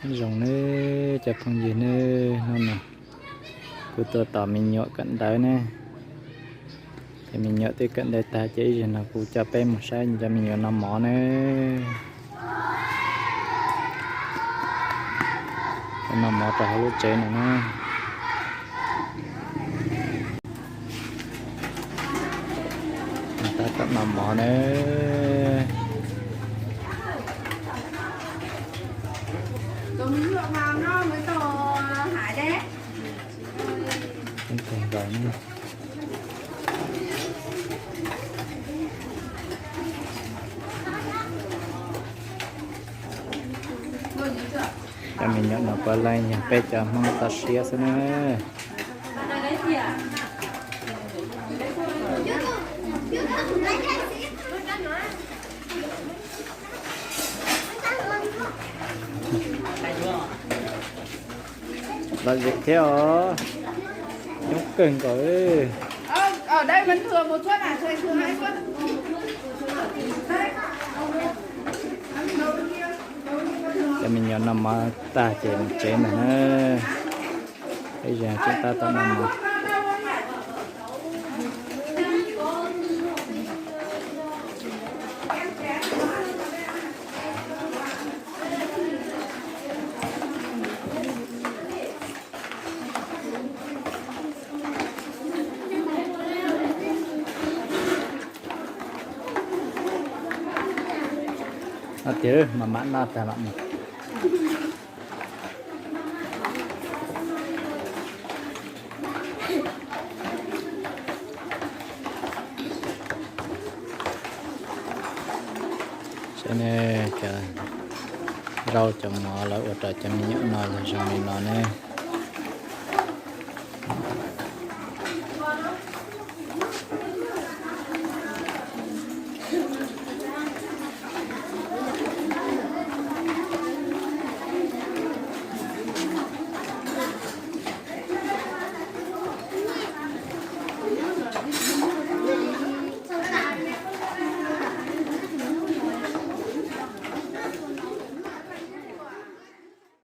Nyob zoo nawb cov phooj ywg nawb, hnub no kuv tuaj tos me nyuam kawm ntawv ne. Ces me nyuam twb kawm ntawv tag ces ib zaug no kuv coj peb mus saib cov me nyuam noj mov nawb. Noj mov rau hauv lub tsev no na. Tab tom noj mov nawb. Cov me nyuam no puav leej yog peb cov Hmoob toj siab xwb na. Lom zem thiab os. Coob kawg nkaus. Cov me nyuam noj mov tag ces mus tsev ntag na. Peb yeej tseem tab tom noj mov. Noj tiag, mam mam noj tag mam mus. Saib ne, cov zaub cov mov lawv ua rau cov me nyuam noj yog zoo li no ne.